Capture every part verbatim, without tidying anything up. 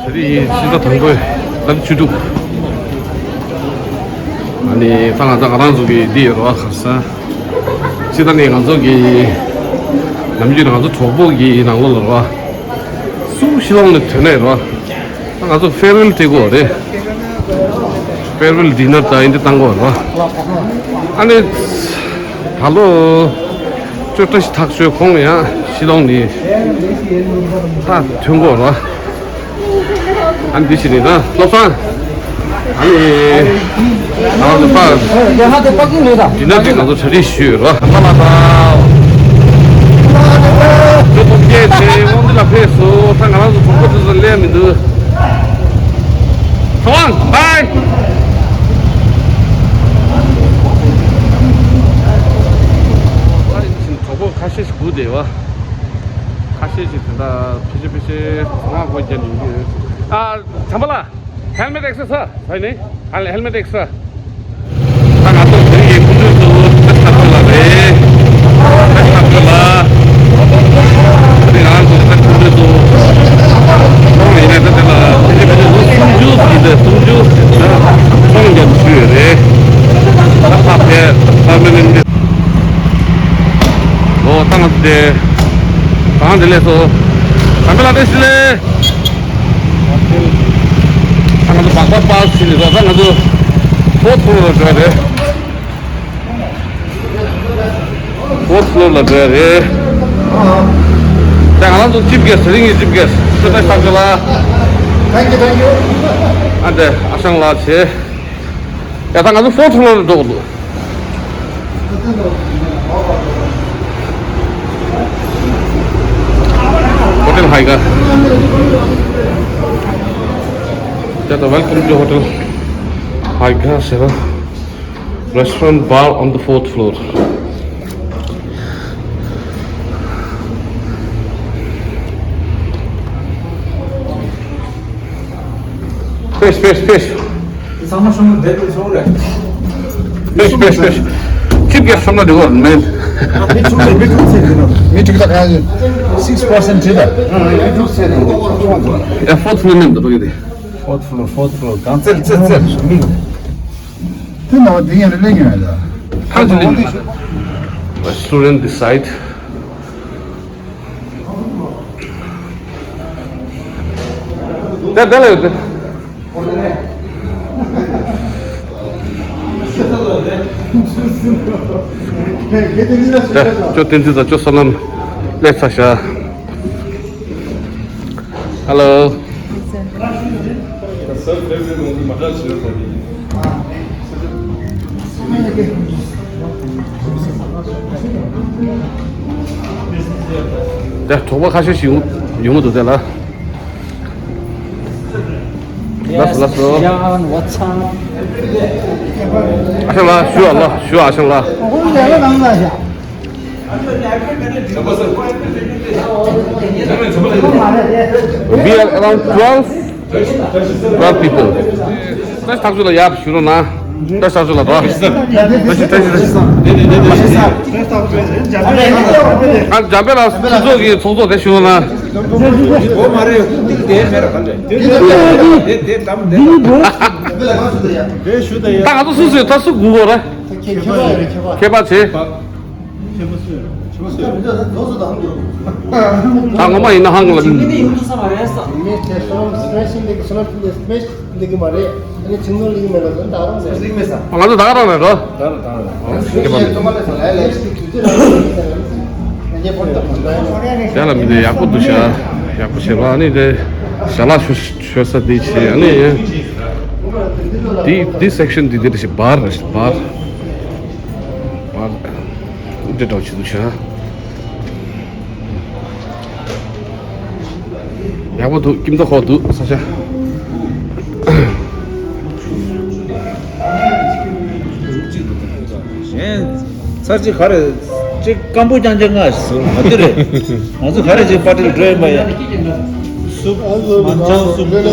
ད་རེས་ཕྱི་ཟླ་དང་པོའི་ཟླ་བཅུ་དྲུག་ཨ་ནི་ད་ང་ཚོ་ང་རང་ཚོ་གི་འདི་ཡོད་རེད་བ། ག་རེ་ཟེར། ཕྱི་ཟླ་ནས་ང་ཚོ་གི་ནམ་རྒྱུན་ང་ཚོ་གྲོགས་པོ་གི་ནང་ལོགས་ལ་རེད་བ། སུ་ཤི་ལོང་ནས་ཐོན་ནས་རེད་བ། ད་ང་ཚོ་ཕེར་ཝེལ་སྤྲད་དགོས་རེད། ཕེར་ཝེལ་ཌི་ནར་དང་ཨིན་དེ་བཏང་དགོས་རེད་བ། ཨ་ནི་ད་ལོ་ཅོ་བཀྲ་ཤིས་ཐག་ཆོད་ཁོང་ཡང་ཤི་ལོང་ནས་ད་ཐོན་དགོས་རེད་བ། ཨ་ནི་འདི་ཕྱིན་ནི་ན་བློ་བཟང་། ཨ་ནི་ང་རང་ཚོ་ཕར་ཡ་ཧ་དེ་པ་ཀིང་རེད་ད། འདི་ན་དེ་ང་ཚོ་གྲ་སྒྲིག་ཞུས་ཡོད་ར། ཨ་མ་ལགས་དང་། ཁྱོད་ཚོ་སྐད་དེ་དབང་འདུས་ལ་ཕེབས་སོང་། ད་ང་རང་ཚོ་གྲོགས་པོ་དེ་ཚོ་སླེབས་མི་འདུག་ཚེ་དབང་བྷའི། གྲོགས་པོ་ཁ་ཤས་ཤིག་སྒུག་བསྡད་ཡོད། ཁ་ཤས་ཤིག་དེ་འདྲ་ཕལ་ཆེར་ཕལ་ཆེར་ཚོང་ཁང་སྒོ་བརྒྱབ་ནས་ཡོང་གི་ཡོད། ཨ། བྱམས་པ་ལགས། ཧེལ་མེད་ཨེག་སི་ཊ་ཟེར་ནི། ཧེལ་མེད་ཨེག་སི་ཊ། ད་ང་ཚོ་བོད་ཡིག་ཁུངས་སྐྱེལ་དུ་ཕེབས་ཐག་ཆོད་ལ་རེད། ཕེབས་ཐག་ཆོད་ལ། དེ་ང་ཚོ་ཕེབས་ཐག་ཆོད་དུ་ཁོང་ཡིན་ན་ད་དེ་ལ་ཕལ་ཆེར་ཕལ་ཆེར་ལོ་སུམ་ཅུ་ཟིན་ཏེ་སུམ་ཅུ་ཚོང་རྒྱག་ཏུ་ཞུས་ཡོད་རེད། ད་ཕ་ཕེབས་ཕ་མེ་ལེན་ཏེ། ཨོ་ད་ང་ཚོ་དེ་གང་དེ་ལས་སོ། བྱམས་པ་ལགས་བཀྲ་ཤིས་བདེ་ལེགས། ད་ང་ཚོ་སྦག་སྦག་སྦག་ཕྱིན་ནས་ད་ང་ཚོ་ཕོར་ཐི་ཕློར་ལ་འགྲོ་ཡ་རེད། ཕོར་ཐི་ཕློར་ལ་འགྲོ་ཡ་རེད། ད་ང་རང་ཚོ་ཅིབ་གེ་སི་རིང་གི་ཅིབ་གེ་སི་ཤོད་ད་ཤག་ཤོད་ལ། Thank you, thank you. ཨ་འདྲ་ཨ་ཞང་ལགས་བྱས། ཡ་ད་ང་ཚོ་ཕོར་ཐི་ཕློར་ལ་འགྲོ་དགོས་འདུག་ཧོ་ཊེལ་ཧའི་ག་ད་ད་welcome to hotel Haiga ཟེར་བ། Restaurant bar on the fourth floor. Space, space, space. ཚང་མ་ཤོང་བསྡད་པའི་ཚོགས་རེད། དཔེ་དཔེ་དཔེ། ཅིབ་གེ་སི་ཤོང་ན་འགྲིག་གོ་མེད། མི་དྲུག་དང་མི་དྲུག་ཚེ་འདི་ནོ། མི་དྲུག་དང་ག་ཡིན། Six percent བྲིས་ད། མི་དྲུག་ཚེ་འདི་ནོ། ཨེ་ཕོར་ཐི་ཕློར་ནས་འདི་པོ་ཡོད་དེ། Fourth floor, fourth floor. གང་ཚེ་ཚེ་ཚེ་མི། དེ་ནང་དེ་ཡན་ལ་ལེགས་ཡོད་ལ། ཐང་ཅི་ལེགས་ཡོད། Restaurant this side. དེ་དེ་ལ་ཡོད་དེ། ད་ཅོ་བསྟན་འཛིན་དང་ཅོ་བསོད་ནམས་སླེབས་ཚར་ཤག Hello. ད་གྲོགས་པོ་ཁ་ཤས་ཤིག་ཡོང་ཡོང་གི་འདུག་དེ་ལ། ལགས་སོ་ལགས་སོ། Yes, John, what's up? ཨ་ཞང་ལགས་ཞུ་ཨ་ལགས་ཞུ་ཨ་ཞང་ལགས། We are around twelve, twelve people. ད་ཐག་ཆོད་ལ་ཡར་ཞུ་རོགས་གནང་། ད་ཐག་ཆོད་ལ་རོ། ད་ཤི་ད་ཤི་ད་ཤི། ཨ་འཇམ་དཔལ་ལགས་ཁྱེད་ཚོ་གི་ཚོགས་གཙོ་དེ་ཞུ་རོགས་གནང་། འོ་མ་རེད། ཏིག་ཏིག་དེ་མེད་ར་ག་ལེ། དེ་དེ་དམ་དེ་དེ་ཞུ་ད་ཡ། ད་ང་ཚོ་སུ་སུ་ད་སུ་དགོས་གོ་ར། ཁྱད་པར་རེད་ཁྱད་པར། ཁྱད་པར་ཆེ། ད་ངོ་མ་ཡིན་ན་ཧང་ལ་མི། ང་ཚོ་ད་ག་རང་ནས་རོ། དེ་ལ་མི་དེ་ཡག་པོ་འདུག་ཤག་ཡག་པོ་བྱས་པ་ཨ་ནི་དེ་ཞལ་ལག་མཆོད་མཆོད་ས་དེ་བྱས་ཨ་ནི། དེ་དེ་སེག་ཤན་དེ་དེ་རེད་ཤག་བར་རེད་ཤག་བར། བར། འདི་འདྲ་བྱེད་འདུག་ཤག་ཡག་པོ་འདུག་སྐྱིད་མདོག་ཁ་པོ་འདུག་ས་ཆ། གཞན་ཚར་གཅིག་ག་རེ་གཅིག་སྐམ་པོ་རྐྱང་རྐྱང་ང་ཟེར་མ་དེ་རེད། ང་ཚོ་ག་རེ་གཅིག་པར་ཊི་ལ་འགྲོ་ཡིན་པ་ཡ། སུབ། མང་ཆང་སུབ་འདུག་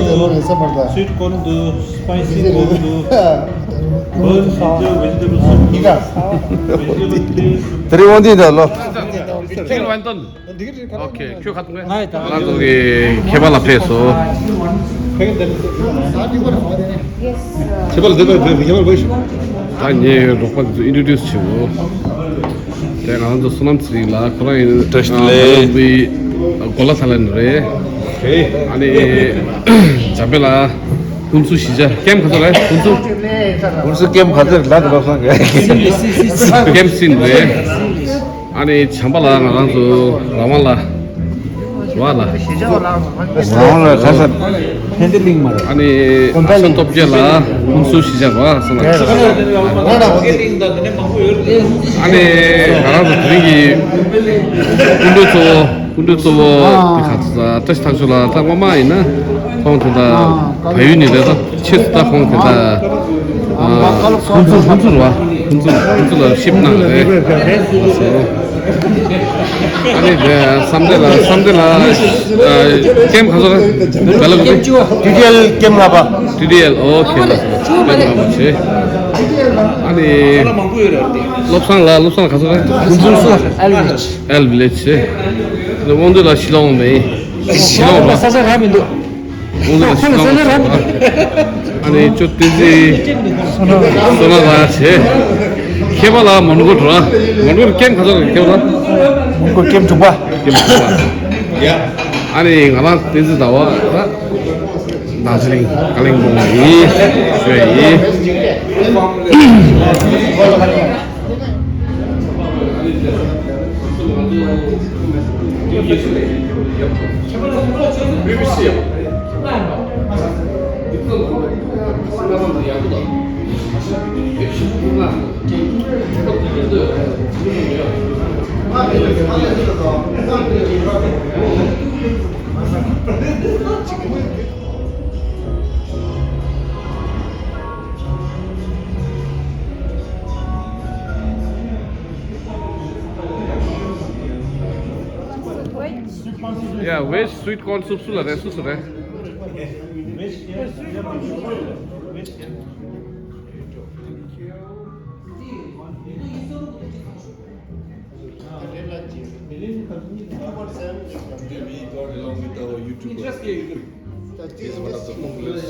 སིུཊ་ཀོརན་འདུག་སི་པའི་སི་ཀོརན་འདུག་བོན་འདུག་ཝེ་ཇི་ཊེ་བལ་སུབ་འདུག་ཝེ་ཇི་ཊེ་བལ་ཊེ་སུབ། དེ་རིང་དབང་འདུས་འདྲ་ལོ། ཨོ་ཁེ། ཁྱོད་ཁ་ཐུག་ང་ཚོ་གི་ཁྱད་པར་ལ་ཕེབས་སོ། Yes, uh, ཁྱེད་པར་འདི་པར་འདི་ཁྱེད་པར་བོས། ད་ངས་རོགས་པ་འདི་ཚོ་ཨིན་ཊྲོ་ཌིའུ་སི་བྱེད་འོ། དེ་ང་རང་ཚོ་བསོད་ནམས་ཚེ་རིང་ལགས་ཁོ་རང་ཡིན། བཀྲ་ཤིས་བདེ་ལེགས། ཨ་ནི་གོ་ལ་ཐ་ལན་རེད། ཨ་ནི་འཇམ་དཔལ་ལགས་ཧུན་སུར་གཞིས་ཆགས་ཀེམ་ག་ཚོད་རེད། ཧུན་སུར། ཧུན་སུར་ཀེམ་ག་ཚོད་རེད་ལབ་རོགས་སོང་། ཀེམ་སིན་རེད། ཨ་ནི་བྱམས་པ་ལགས་ང་རང་ཚོ་རང་དབང་ལ། རང་དབང་ལ། རང་དབང་ལ་ག་ས། ཕན་བདེ་གླིང་མ་རེད། ཨ་ནི་ཨ་ཤ་སྟོབས་རྒྱལ་ལགས་ཧུན་སུར་གཞིས་ཆགས་རེད་སོང་ལ། ཨ་ནི་ང་རང་ཚོ་དེ་རིང་གི་སྐུ་མགྲོན་གཙོ་བོ། སྐུ་མགྲོན་གཙོ་བོ་དེ་ག་ཚོད་བཀྲ་ཤིས་ཐང་ཆོས་ལགས། ད་སྔོན་མ་ཡིན་ན་ཁོང་དེ་འདྲ་བལ་ཡུལ་ནས་རེད། ད་ཆེད་དུ་ད་ཁོང་དེ་འདྲ་ཧུན་སུར་ཧུན་སུར་བ་ཧུན་སུར་ཧུན་སུར་ལ་ཤིབ་གནང་རེད། ཨ་ནི་བསམ་གཏན་ལགས། བསམ་གཏན་ལགས་ཀེམ་ག་ཚོད་རེད། ཀེམ་བཅུ་བ། ཊི་ཌི་ཨེལ་ཀེམ་ལྔ་པ། ཊི་ཌི་ཨེལ། ཨོ་ཁེ་ལགས། ཀེམ་ལྔ་པ་བྱས། ཨ་ནི་བློ་བཟང་ལགས། བློ་བཟང་ག་ཚོད་རེད། ཧུན་སུར་ཨེལ་ཝི་ལེཇ། ཨེལ་ཝི་ལེཇ་བྱས། དབང་འདུས་ལགས་ཤི་ལོང་མེད། ཤི་ལོང་ར། ས་ཆ་རག་མི་འདུག་ཁོང་ལ་ས་ཆ་རག་མི་འདུག་ཨ་ནི་ཅོ་ཏི་ཙི་སོ་ན་ར་ཆེ། ཁེ་པ་ལ་མོན་གྷོ་འགྲོ། མོན་གྷོ་ཀེམ་ག་ཚོད་རེད། ཁེ་པ་ལ་མོན་གྷོ་ཀེམ་དྲུག་པ། ཀེམ་དྲུག་པ། ཨ་ནི་ང་རང་ཏི་ཙི་ཟླ་བ་ར། ད་ཟི་ལིང་ཀ་ལིང་པོང་ཡིན་ཞུ་ཡ་ཡིན། Yeah, veg sweet corn soup སུ་ལ་རེད། སུ་སུ་རེད། Today we got along with our YouTuber. He's one of the homeless.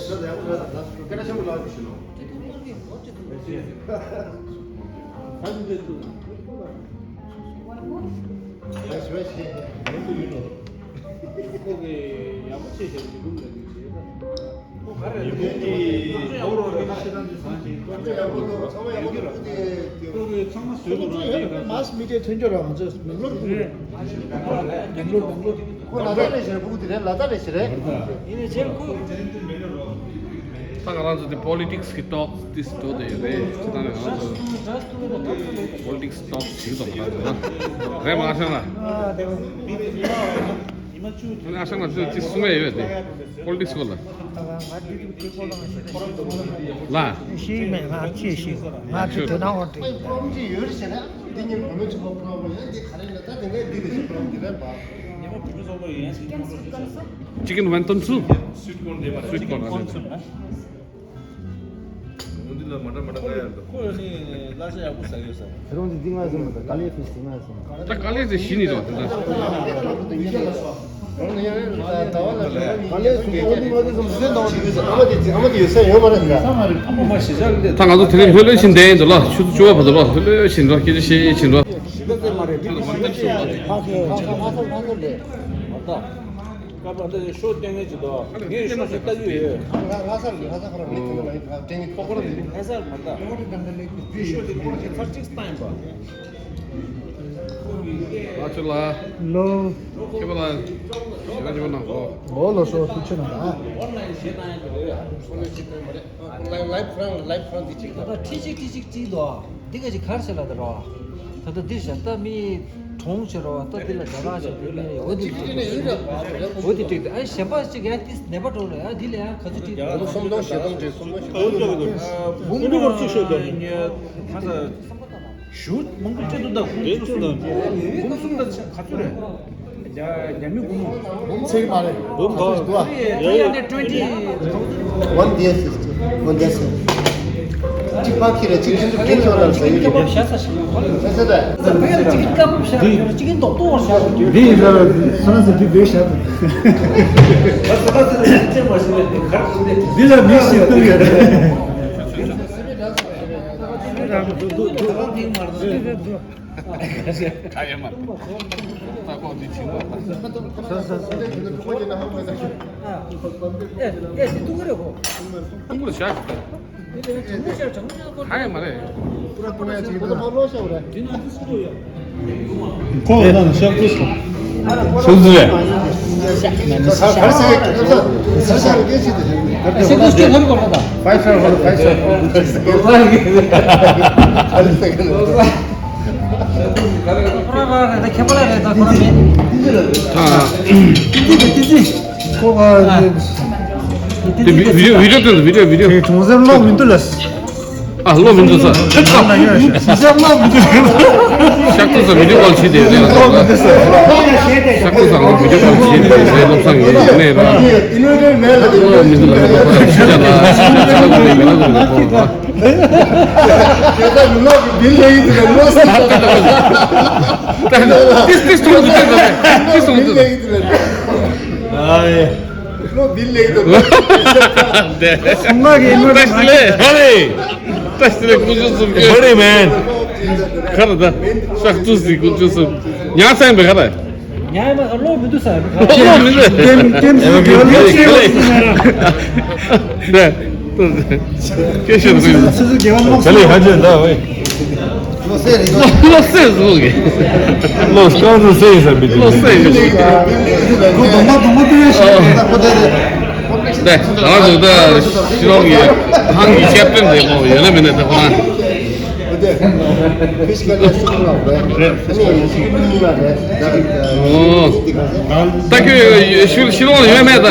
མཱས་མི་ཌི་ཡ་ཐོན་ཆོག་ར། ང་ཚོ་མེག་ལོར་ཕུག་རེད། མེག་ལོར་མེག་ལོར། ཁོ་ལ་དྭགས་ནས་ཤི་རེད། ཕྲུ་གུ་དེ་རེད། ལ་དྭགས་ནས་ཤི་རེད། ཡིན་ནའི་རྗེས་ལ་ཁོ། ད་ང་རང་ཚོ་དེ་པོ་ལི་ཊིག་སི་གི་ཊོག་སི་དེ་འགྲོ་བསྡད་ཡོད་རེད། ཅི་ད་ནས་ང་རང་ཚོ་པོ་ལི་ཊིག་སི་ཊོག་སི་བྱེད་ཀྱི་འདུག་ང་རང་ཚོ་རེད་མ། ཨ་ཤང་ལགས། ཨ་ཤང་ལགས་ཚོས་ཅི་གསུང་ཡ་ཡོད་དེ་པོ་ལི་ཊིག་སི་སྐོར་ལ། ལ། ཤེས་མེད། ང་ཅི་ཤེས། ང་ཅི་དོ་སྣང་བ་འདྲ། འདི་གཉིས་བུད་མེད་ཚོ་པོ་རོ་མོ་ཡང་འདི་ག་རེ་ལ་ད་དེ་འདྲའི་འདི་རེད་ཞིག་པོ་རོ་མོ་འདི་རེད་པ། Chicken wonton soup? Sweet corn, sweet corn. འདི་ལ་མ་འདྲ་མ་འདྲ་ང་ཡང་འདུག་ཁོ་ནི་ལ་ཤ་ཡག་པོ་ཟ་ཡོད་ས། ཁྱེད་རང་ཚོ་འདི་ང་ཟེར་མ་ད་ཀ་ལེ་ཕིས་འདི་ང་ཟེར་མ། ད་ཀ་ལེ་ཟེར་གཞི་ནི་རེད་པ་དེ་འདྲ། ད་ང་ཚོ་དེ་རིང་ལྷོད་ལྷོད་བཞིན་བསྡད་ཡིན་འདུག་ལ། ཆུ་ཚོད་བཅུ་པ་བར་དུ་ལ་ལྷོད་ལྷོད་བཞིན་འགྲོ། སྐད་ཆ་བཤད་བཞིན་འགྲོ། ཤོ་སྟོན་མཁན་ཅིག་འདུག་ངས་ཤོ་ཞིག་ལྟ་གི་ཡོད། ལྷ་ས་ལ་ལྷ་ས་ཁོ་རང་ལ་ལྷ་ས་ཁོ་རང་ལ་ལྷ་ས་མ་ལྟ། ཤོ་དེ་ཁོ་རང་གི་ཚར་གཅིག་བཏང་ཡིན་པ། ང་ཚོ་ལ། ལོ། ཁྱེད་པ་ལ། ཞེ་དྲག་ཅིག་གནང་གོ། འོ་ལོ་སོ་ཐུགས་ཆེ་གནང་ད། ལའིབ་ལའིབ་ཁོ་རང་ལ་ལའིབ་ཁོ་རང་འདི་གཅིག་ད་ཁྲི་གཅིག་ཁྲི་གཅིག་བྲིས་འདུག་འདི་ག་ཅིག་གར་ཞིག་ལ་ད་རོ། ད་ལྟ་འདིར་བཞག་ད་མི་གྲོངས་ཤག་རོ། ད་འདི་ལ་དགྲ་རག་ཞིག་འདི་ལ་འོ་འདི་འགྲིག་འོ་འདི་འགྲིག་ཨ་གཞན་པ་ཅིག་ཡང་ཏིས་ནད་པ་འགྲོ་རེད། ཨ་འདི་ལ་ཡང་ག་ཚོད་འགྲིག་སུམ་སྟོང་བཞི་སྟོང་འགྲིག་སུམ་སྟོང་བཞི་སྟོང་འགྲིག་ཞུ་མང་པོ་སྤྲད་འདུག་ད་ཁུངས་གཅིག་ཅུ་དང་། ཁུངས་གསུམ་དང་ག་ཚོད་རེད། རྒྱ་རྒྱ་མི་འབུམ། འབུམ་ཚད་མ་རེད། འབུམ་ག་ཚོད་འདུག་ཨ། Three hundred twenty thousand. One dear sister, one dear sir. གཅིག་ཕ་ཁྱི་རེད། གཅིག་ཁྱི་ཚོ་ཁྱི་ཚོ་ར་ཟེར་གྱི་རེད། ཤ་ས་ཤི་ཡོད་ཁོ་ལ། ཤ་ས་ད། ད་བོད་ལ་གཅིག་དཀར་པོ་ཤ་ཡོད་གཅིག་མདོག་མདོག་ཤ་ཡོད། འདི་ཡིན་ས་ས་ས་འདི་བོད་ཤ་ས། འདི་ལ་མི་ཞིག་བཏུང་ཡོད་རེད། ད་ཁོ་འདི་ཕྱིན་པ། ས་ས་ས། ཨེ་ཨེ་འདི་བཏུང་གི་རེད་ཁོ། ཨ་ཁོ་ལ་ཤ་ཞིག་ད། ཧ་ཡ་མ་རེད། ཁོ་ལ་ན་ཤག་ཏུ་སོང་། སུ་ཟེར། Five star hotel, five star. ཁྱད་པར་རེད་ད་ཁོ་རང་མེད། ཨ། ཏི་ཏི་ཏི་ཏི། ཁོ་ཨ། དེ་བི་ཌིའོ་བི་ཌིའོ་སྟོན་དང་བི་ཌིའོ་བི་ཌིའོ། དེ་གྲོང་གསེབ་ལོག་མི་འདུག་ལ། ཨ་ལོག་མི་འདུག་ས། གྲོང་གསེབ་ལོག་མི་འདུག་ཤག་ཏུ་ས་བི་ཌིའོ་ཀོལ་བྱེད་དེ་རེད་ལ། ཤག་ཏུ་ས་ལོག་བི་ཌིའོ་ཀོལ་བྱེད་དེ་རེད་བློ་བཟང་ཡོད་ནས་ར། ལོག་མི་འདུག་ལ་ཁོ་ཁྱི་ལ། ཁྱི་ལ་ཁོ་ཁྱི་ལ་ཁོ་ཁྱི་ལ། ཏིས་ཏིས་ཐོང་དུ་ཏིས་ཏིས་ཐོང་དུ། ཨ་ཡེ། ལོ་འདི་ལེགས་འདུག་ལོ། ང་གི་ལོ་ཏེ་ལེ་ཧ་རེ། ཏེ་ལེ་ཀུ་ཅུ་སུམ་ཅུ། Buddy man. ཁར་ད་ཤག་ཏུ་སི་ཀུ་ཅུ་སུམ་ཉ་སེམས་པའི་ཁར། ཉ་མ་ལོ་མི་འདུག་ས། ལོ་མི་འདུག་ཏེམ་ཏེམ་སུ་གི་ལོ་ཏེ་ལེ། ཏེ་ཏེ་ཀེ་ཤེ་རུ་སུ་གི་ལོ་ཏེ་ལེ་ཧ་ཅན་ད་ཝེ། ལོ་སེ་རེད། ལོ་སེ་ཟུག་གི། ལོ་སྐམ་ཟུག་སེ་ཡིན་ས་མི་འདུག་ལོ་སེ་ཡིན་ཟུག་གི། ཁོ་དུང་མ་དུང་མ་དུང་ཡ་ཤི་ད་ཁོ་དེ་རེད། ད་ང་ཚོ་ད་ཤི་ལོང་གི་ཧང་གི་ཁེབ་ཏན་རེད་མོ་ཡོད་ན་མིན་ན་ད་ཁོ་རང་། ཁོ་དེ་ཕི་ཤི་ཀལ་ཡ་ཤུ་ལ་རེད། ཨ་ནི་ཤི་ཀི་མི་ལ་རེད། ད་ཁྱོད་ཤི་ལོང་ཡོད་མེད་ད།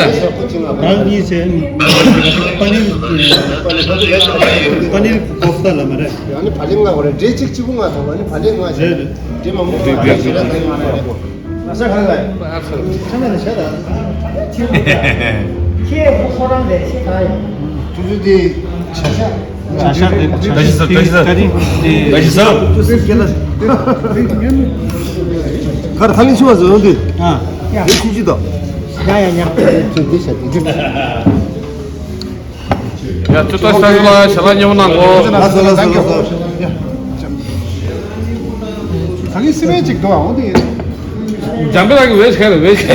ཧང་གི་ཚེ་པ་ནིར་པ་ནིར་ཀོབ་ཏ་ལ་མ་རེད། ཡང་ནི་བ་ལེ་ལྔ་བ་རེད། འབྲས་གཅིག་གཅིག་པུ་ལྔ་དང་བ་ནི་བ་ལེ་ལྔ་ཞེས་རེད། འབྲས་མང་པོ་ལྔ་ཞེས་རེད། ང་ས་གང་ལ་ཡོད། ཚང་མ་ལ་བྱ་དང་། ཁྱེད་ཁོ་ཁོ་རང་ལས་ཤེས་གང་ཡོད། ཐུ་ཐུ་དེ་བྱ་ཤ། བྱ་ཤ་དེ་བྱ་ཤ་ཟ་བྱ་ཤ་ཟ། བྱ་ཤ་ཟ། ཁར་ཐ་ལིང་ཆུ་བ་ཟོ་ཡོང་དུས། ཨ། ཡ། དེ་ཁུག་ཅི་དང་། ཡ་ཡ་ཡ། ཐུ་དེ་བྱ་དེ། ཡ་ཚུ་ཏ་ཤ་ལ་ཤ་ལ་ཉོ་ན་གོ། ལགས་སོ་ལགས་སོ་ལགས་སོ། ད་གིན་སི་མེན་ཅིག་འདུག་ཨ། འོ་དེ། འཇམ་པའི་ལགས་ཀྱི་ཝེ་ཤི་ཁ་རེད་ཝེ་ཤི།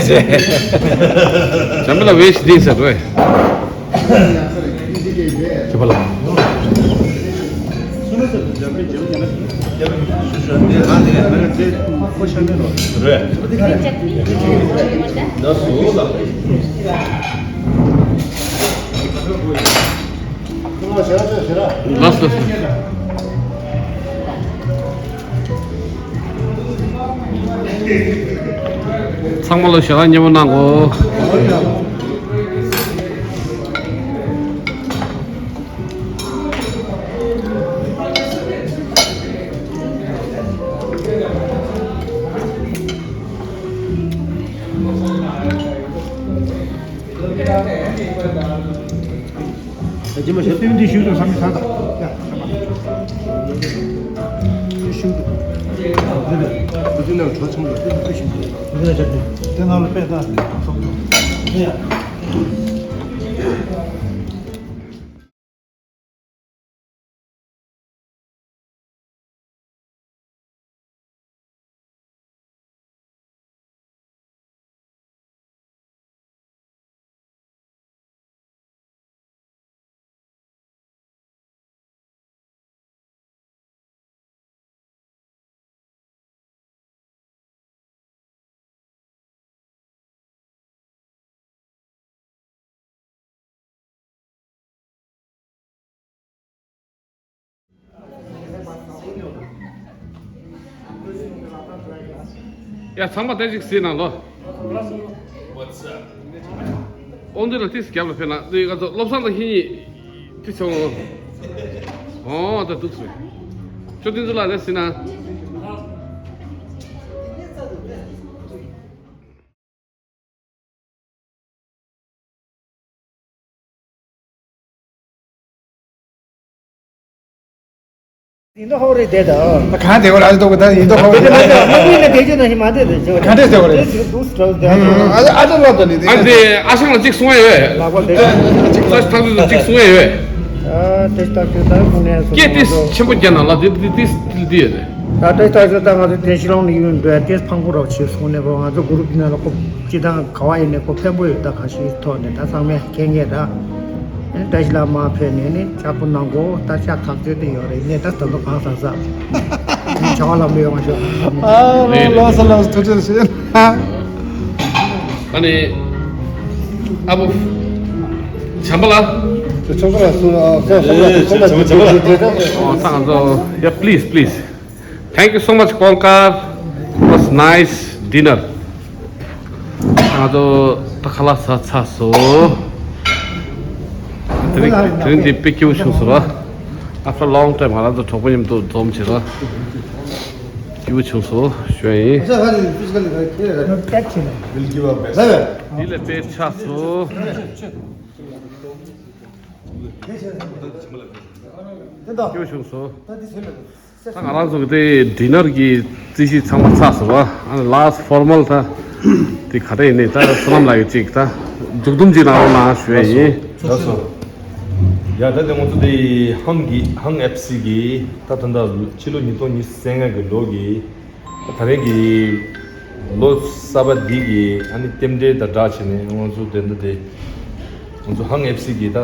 འཇམ་པའི་ལགས་ཝེ་ཤི་དེ་ཟེར་རེད། ཁྱི་པ་ལ། རེད། ལགས་སོ། ཚང་མ་ལ་ཞལ་ལག་མཉེས་པོ་གནང་གོ། རྗེས་མ་ཞབས་བརྟན་འདི་ཞུ་དང་བསམ་ཚང་དང་། ཞུ་དང་། འདི་ཚོའི་ནང་གྲོ་ཆུང་དང་། འདི་ལ་ཞབས་བརྟན། དེ་ནང་ལ་པད་ད། ཡ། ཡ་ཚང་མ་ལྟ་ཅིག་གཟིགས་གནང་ལོ། ཨོ་འདི་ལ་ཏིས་རྒྱབ་ལ་ཕེབས་ན་འདི་ང་ཚོ་བློ་བཟང་དང་ཧི་གཉིས་ཏིས་ཚོང་། ཨོ་ད་འདུག་སོང་། ཅོ་ཏིན་ཙུ་ལ་རེ་གཟིགས་གནང་། ཡིན་དོ་ཧོ་རེད་དེ་ད། གང་དེ་བ་ར་ཏོ་ག་ད་ཡིན་དོ་ཧོ་རེད། དེ་ནས་དེ་ནས་དེ་ཅི་ན་ཧི་མ་དེ་དེ་ཅི་ག་འདྲས་དེ་བ་རེད། དེ་ཅི་དུས་སུ་དེ་ཨ་ཨ་ད་ལ་ད་ནི་དེ། ཨ་དེ་ཨ་ཞང་ལ་ཅིག་གསུང་ཡ་ཡོད། ལག་པ་དེ། ཅིག་ཐག་ཆོད་ཅིག་གསུང་ཡ་ཡོད། ཨ་དེ་ཐག་ཆོད་ད་གུང་ནས་སྐད་དེ་ཆེན་པོ་རྒྱག་ན་ལ་དེ་དེ་དེ་དེ་དེ་ཡོད་རེད། ད་དེ་ཐག་ཆོད་ད་ང་ཚོ་དེ་ཤི་ལོང་ནས་ཡོད་འགྲོ་ཡ་དེ་ཕང་པོ་རོགས་བྱེད་གསུང་ནས་གོ་ང་ཚོ་གུ་རུབ་ཀྱི་ནང་ལ་ཁོ་སྤྱི་བཏང་ག་བ་ཡིན་ནས་ཁོ་ཕན་པོ་ཡོད་ད་ག་ཤི་ཐོག་ནས་ད་ཚང་མས་མཁྱེན་མཁན་ད། བཀྲ་ཤིས་ལགས་མ་ཕེབས་ནས་ནི་ལྕགས་པོ་གནང་གོ་ད་ཤ་ཐག་ཆོད་དེ་ཡོད་རེད་ནས་ད་ད་དུང་གང་ཟག་ཟག་བྱ་བ་ལམ་ལུགས་ཡོང་བ་ཤོག་ཨ་ལོ་ལོ་ས་ལ་ཐུགས་རྗེ་ཆེ། ཨ་ནི་ཨ་བོ་བྱམས་པ་ལགས། ཨོ་ད་ང་ཚོ་ཡ་please please. Thank you so much, Kolkar. It was nice dinner. ང་ཚོ་ད་ཁ་ལག་ཟ་ཚར་སོང་། དེ་རིང་དེ་རིང་འདི་དཔེ་སྐྱིད་པོ་བྱུང་སོང་ར། After a long time ང་རང་ཚོ་གྲོགས་པོ་མཉམ་དུ་འཛོམས་བྱས་ར། སྐྱིད་པོ་བྱུང་སོང་ཞུ་ཡ་ཡིན། འདི་ལ་དཔེ་ཆགས་སོང་། སྐྱིད་པོ་བྱུང་སོང་། ད་ང་རང་ཚོ་གི་དེ་dinner གི་རྩིས་གཞི་ཚང་མ་ཚར་སོང་བ། ཨ་ནི་last formal ད་དེ་ག་རེ་ཡིན་ནི་ད་བསོད་ནམས་ལགས་ཀྱི་ཅིག་ད་མཇུག་སྡོམ་ཅིག་གནང་རོགས་གནང་ཞུ་ཡ་ཡིན། ལགས་སོ། ཡ་ད་དེ་ང་ཚོ་དེ་ཧང་གི་ཧང་ཨེཕ་སི་གི་ད་ད་ད་ཕྱི་ལོ་ཉིས་སྟོང་ཉི་ཤུ་རྩ་ལྔ་གི་ལོ་གི་ད་རེས་ཀྱི་ལོ་གསར་པ་འདི་གི་ཨ་ནི་རྟེན་འབྲེལ་དང་སྦྲགས་བྱས་ནས་ང་ཚོ་དེ་འདྲ་དེ་ང་ཚོ་ཧང་ཨེཕ་སི་གི་ད་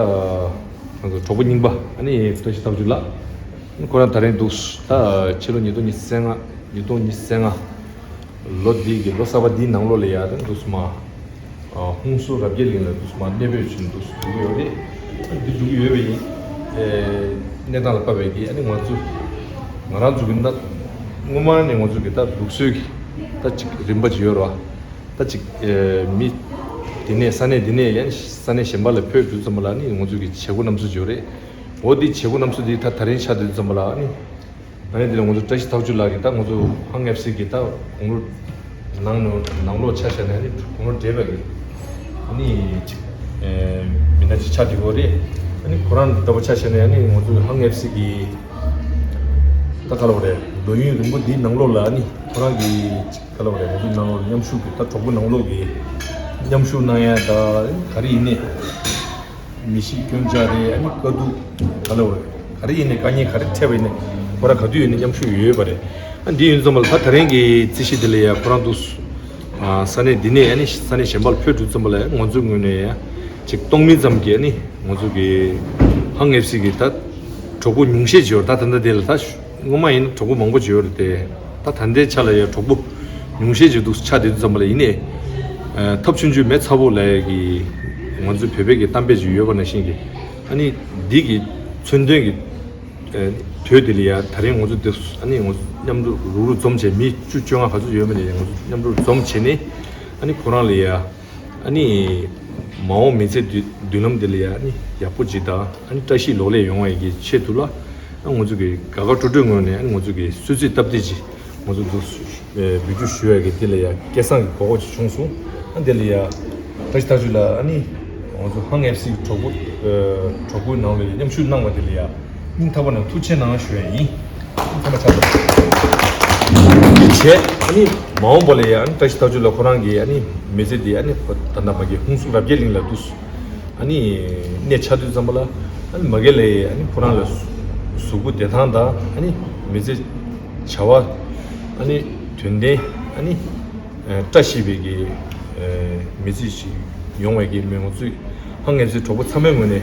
ང་ཚོ་གྲོགས་པོ་རྙིང་པ་ཨ་ནི་བཀྲ་ཤིས་ཐག་ཆོད་ལགས། ཁོ་རང་ད་རེས་འདུག་ད་ཕྱི་ལོ་ཉིས་སྟོང་ཉི་ཤུ་རྩ་ལྔ་ཉིས་སྟོང་ཉི་ཤུ་རྩ་ལྔ་ལོ་འདི་གི་ལོ་གསར་པ་འདིའི་ནང་ལོགས་ལ་ཡ་ད་འདུག་སེ་མ། ཨ་ཧུན་སུར་རབ་རྒྱས་གླིང་ལ་འདུག་སེ་མ་གནས་སྤོས་བྱས་ནས་འདུག་སེ་འགྲོ་གི་ཡོད་རེད། འདི་འགྲོ་གི་ཡོད་པ་ཡིན། ཨེ་གནས་སྟངས་ལ་བབས་པའི་གི་ཨ་ནི་ང་ཚོ་ང་རང་ཚོ་གི་ན་སྔོན་མ་ནས་ང་ཚོ་གི་ད་ལུགས་སྲོལ་གི་ད་ཅིག་རིམ་པ་ཅིག་ཡོད་རེད་བ། ད་ཅིག་ཨེ་མི་འདི་ནས་ས་གནས་འདི་ནས་ཡང་ས་གནས་གཞན་པ་ལ་ཕེབས་དུས་ཙམ་པ་ལ་ནི་ང་ཚོ་གི་བྱེད་སྒོ་རྣམ་གསུམ་ཅིག་ཡོད་རེད། འོ་འདི་བྱེད་སྒོ་རྣམ་གསུམ་འདི་ད་ད་རིང་ཆགས་དུས་ཙམ་པ་ལ་ནི། ཨ་ནི་དེ་ལ་ང་ཚོ་བཀྲ་ཤིས་ཐག་ཆོད་ལགས་ཀྱིས་ད་ང་ཚོ་ཧང་ཨེཕ་སི་གི་ད་གོང་རུ་ནང་ནང་ནང་ལོགས་ཆ་བཞག་ནས་ཨ་ནི་གོང་རུ་འདྲེས་པ་གི་ཨ་ནི་ཅིག་ཨེ་མི་སྣ་ཅིག་ཆགས་བསྡད་ཡོད་རེད། ཨ་ནི་ཁོ་རང་ལྟ་བུ་ཆ་བཞག་ནས་ཨ་ནི་ང་ཚོ་ཧང་ཨེཕ་སི་གི་ད་ག་ལ་བ་རེད་ལོ་ཡུན་རིང་པོ་འདིའི་ནང་ལོགས་ལ་ཨ་ནི་ཁོ་རང་གི་ཅིག་ག་ལ་བ་རེད་ང་ཚོ་ནང་ལོགས་མཉམ་ཞུགས་ཀྱི་ད་གྲོགས་པོ་ནང་ལོགས་ཀྱི་མཉམ་ཞུགས་གནང་ཡ་ད་ག་རེ་ཡིན་ནའི། མི་ཤི་སྐྱོན་ཆག་རེད་ཨ་ནི་དཀའ་སྡུག་ག་ལ་བ་རེད་ག་རེ་ཡིན་ནའི་དཀའ་ངལ་ག་རེ་འཕྲད་པ་ཡིན་ནའི་ཁོ་རང་ག་དུས་ཡོད་ནའི་མཉམ་ཞུགས་ཡོད་པ་རེད། ཨ་འདི་ཡིན་ཙམ་པ་ལ་ད་ད་རིང་གི་རྩིས་གཞི་འདི་ལ་ཡ་ཁོ་རང་འདུག་ས་གནས་འདི་ནས་ཨ་ནི་ས་གནས་གཞན་པ་ལ་ཕེབས་འགྲོ་ཙམ་པ་ལ་ང་ཚོའི་ངོས་ནས་ཡ་ཅིག་སྟོང་མིན་ཙམ་གྱི་ཨ་ནི་ང་ཚོ་གི་ཧང་ཨེཕ་སི་གི་ད་གྲོགས་པོ་ཉུང་ཤས་ཅིག་ཡོད་རེད། ད་ད་ལྟ་འདི་ལ་ད། སྔོན་མ་ཡིན་ན་གྲོགས་པོ་མང་པོ་ཅིག་ཡོད་རེད་དེ། ད་ད་ལྟའི་ཆ་ལ་ཡང་གྲོགས་པོ་ཉུང་ཤས་ཅིག་འདུག་ཆགས་བསྡད་དུས་ཙམ་པ་ལ་ཡིན་ནའི། ཨ་ཐབས་ཆུང་ཆུང་མེད་ཚ་པོ་ལབ་ཡ་གི་ང་ཚོའི་བོད་པའི་གི་གཏམ་དཔེ་ཅིག་ཡོད་པ་ནང་བཞིན་གྱི། ཨ་ནི་འདི་གི་མཚོན་དོན་གྱི་ཨ་དོད་འདི་ལ་ཡ་ད་རིང་ང་ཚོ་འདི་ཨ་ནི་ང་ཚོ་མཉམ་དུ་རུག་རུག་འཛོམས་བྱས་མི་བཅུ་བཅོ་ལྔ་ག་ཚོད་ཡོད་མེད་ལ་ཡ་ང་ཚོ་མཉམ་དུ་འཛོམས་བྱས་ནས་ཨ་ནི་ཁོ་རང་ལ་ཡ། ཨ་ནི་མ་འོངས་མི་ཚེ་མདུན་མདུན་ལམ་འདི་ལ་ཡ་ཨ་ནི་ཡག་པོ་ཅིག་དང་ཨ་ནི་བཀྲ་ཤིས་ལོ་ལེགས་ཡོང་བའི་གི་ཆེད་དུ་ལ་ཨ་ང་ཚོ་གི་དགའ་དགའ་སྤྲོ་སྤྲོའི་ངང་ནས་ཨ་ནི་ང་ཚོ་གི་གསོལ་ཚིགས་སྟབས་བདེ་ཅིག་ང་ཚོ་འདུག་ཨེ་འབུལ་རྒྱུ་ཞུ་ཡ་གི་འདི་ལ་ཡ་སྐལ་བཟང་གི་གོ་སྐབས་ཅིག་བྱུང་སོང་། ཨ་འདི་ལ་ཡ་བཀྲ་ཤིས་ཐག་ཆོད་ལ་ཨ་ནི་ང་ཚོ་ཧང་ཨེཕ་སི་གི་གྲོགས་པོ་ཨེ་གྲོགས་པོའི་ནང་ལ་ཡ་མཉམ་ཞུགས་གནང་བ་འདི་ལ་ཡ། སྙིང་ཐག་པ་ནས་ཐུགས་རྗེ་གནང་ཞུ་ཡ་ཡིན། ཚང་མ་ཆ་ཚང་། འདི་བྱས་ཨ་ནི་མ་འོངས་པ་ལ་ཡ་ཨ་ནི་བཀྲ་ཤིས་ཐག་ཆོད་ལ་ཁོ་རང་གི་ཨ་ནི་མི་ཚེ་འདི་ཨ་ནི་ད་ལྟ་མ་གི་ཧུན་སུར་རབ་རྒྱས་གླིང་ལ་འདུག་ཨ་ནི་གནས་ཆགས་དུས་ཙམ་པ་ལ་ཨ་ནི་མ་གི་ལ་ཡ་ཨ་ནི་ཁོ་རང་ལ་གཟུགས་པོ་བདེ་ཐང་དང་ཨ་ནི་མི་ཚེ་བྱ་བ་ཨ་ནི་དོན་ལྡན་ཨ་ནི། ཨ་བཀྲ་ཤིས་པའི་གི་ཨ་མི་ཚེ་ཞིག་ཡོང་བའི་གི་མི་ང་ཚོའི་ཧང་ཨེཕ་སི་གྲོགས་པོ་ཚང་མའི་ངོས་ནས་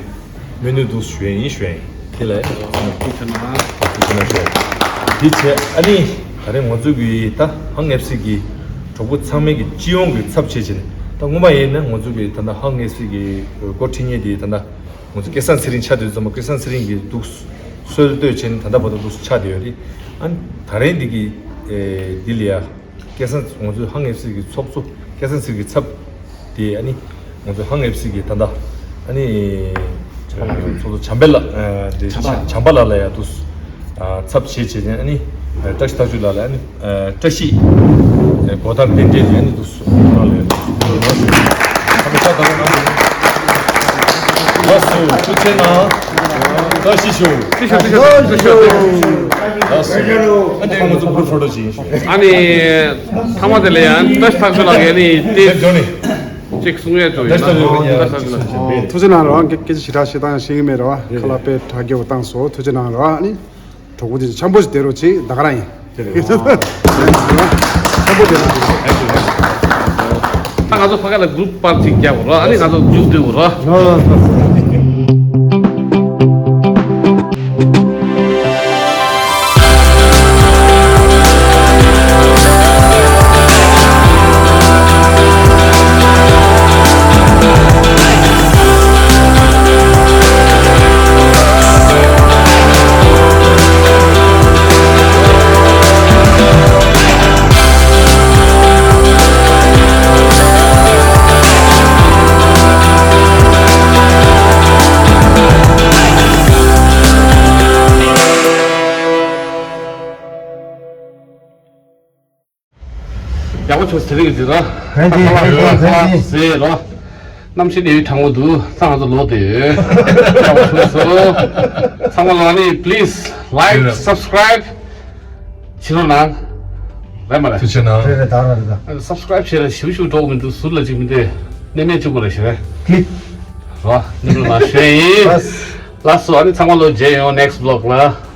སྨོན་འདུན་འདུག་ཞུ་ཡ་ཡིན་ཞུ་ཡ་ཡིན། དེ་ལ་ཐུགས་རྗེ་གནང་། ཐུགས་རྗེ་གནང་ཞུ་ཡ་ཡིན། དེ་བྱས་ཨ་ནི་ད་རེས་ང་ཚོ་གི་ད་ཧང་ཨེཕ་སི་གི་གྲོགས་པོ་ཚང་མའི་གི་སྤྱི་ཡོངས་གི་ཚབ་བྱས་བྱས་ནས་ད་སྔོན་མ་ཡིན་ན་ང་ཚོ་གི་ད་ལྟ་ཧང་ཨེཕ་སི་གི་འགོ་ཁྲིད་མཁན་དེ་ད་ལྟ་ང་ཚོ་སྐལ་བཟང་ཚེ་རིང་ཆགས་དུས་ཙམ་པ་སྐལ་བཟང་ཚེ་རིང་གི་འདུག་གསོལ་གཏོད་བྱས་ནས་ད་ལྟ་བར་དུ་འདུག་ཆགས་བསྡད་ཡོད་རེད། ཨ་ནི་ད་རེས་འདི་གི་ཨེ་འདི་ལ་ཡ། སྐལ་བཟང་ང་ཚོའི་ཧང་ཨེཕ་སི་གི་ཚོགས་གཙོ་སྐལ་བཟང་ཚེ་རིང་གི་ཚབ་དེ་ཨ་ནི་ང་ཚོའི་ཧང་ཨེཕ་སི་གི་ད་ལྟ་ཨ་ནི་ཚོགས་གཙོ་བྱམས་པ་ལགས་ཨ་དེ་བྱམས་པ་ལགས་ལ་ཡ་དུ་ཨ་ཚབ་བྱེད་བྱེད་ཅན་ཨ་ནི་ཨ་བཀྲ་ཤིས་ཐག་ཆོད་ལགས་ལ་ཨ་ནི་ཨ་བཀྲ་ཤིས་ཨ་གོ་ཐང་རྟེན་འབྲེལ་ལ་ཨ་ནི་དུ་ཁོང་ལ་ཡ་དུ་ལགས་སོ་ཐུགས་རྗེ་གནང་། བཀྲ་ཤིས་ཤོག་ཐུགས་རྗེ་ཆེ་ཐུགས་རྗེ་ཆེ། ཨ་ནི་ཚང་མ་དེ་ལ་ཡང་བཀྲ་ཤིས་ཐག་ཆོད་ལགས་ཀྱིས་ཨ་ནི་ཏེ་ཅིག་གསུང་ཡས་ཅིག་ཡོད་ན་ཨ་ཐུགས་རྗེ་གནང་རེད་བ། སྐད་ཆ་ཞེ་དྲག་བཤད་སྟངས་ཤེས་ཀྱི་མེད་རེད་བ། ཁ་ལག་དཔེ་དྲག་རྒྱས་པོ་བཏང་སོང་། ཐུགས་རྗེ་གནང་རེད་བ། ཨ་ནི་གྲོགས་པོ་དེ་འཆམ་པོ་ཞིག་བསྡད་རོགས་བྱེད། ད་ག་རང་ཡིན། འཆམ་པོ་བསྡད་རོགས་བྱེད། ད་ང་ཚོ་ཕ་ག་ལ་གུ་རུབ་པར་ཅིག་རྒྱག་དགོས་རེད། ཨ་ནི་ང་ཚོ་མཇུག་བསྡུ་དགོས་རེད། ཡག་པོ་བྱུང་། དེ་རིང་གི་འདི་ར། གང་ཅི་གང་ཅི་གང་ཅི། ཟེར་རོ། གནམ་གཤིས་གནས་ཡུལ་གྲང་མོ་འདུག་ས་ང་ཚོ་ལོག་བསྡད་ཡོད། ཡག་པོ་བྱུང་སོང་། ཚང་མ་ལ་ནི་please like subscribe བྱེད་རོགས་གནང་། རེད་མ་རེད། ཐུགས་རྗེ་གནང་། རེད་རེད། ད་ར་རེད་ད། subscribe བྱེད་ར་ཞིབ་ཞིབ་འགྲོ་གི་མི་འདུག་ཟུར་ལ་ཅིག་མི་འདུག་གནས་མལ་བཅུག་པ་ར་ཞེ་རེད། click རོ། ནི་རོ་ན་ཞོན་ཡིན། ལགས་སོ། ཨ་ནི་ཚང་མ་ལོ་མཇལ་ཡོང་next vlog ལ།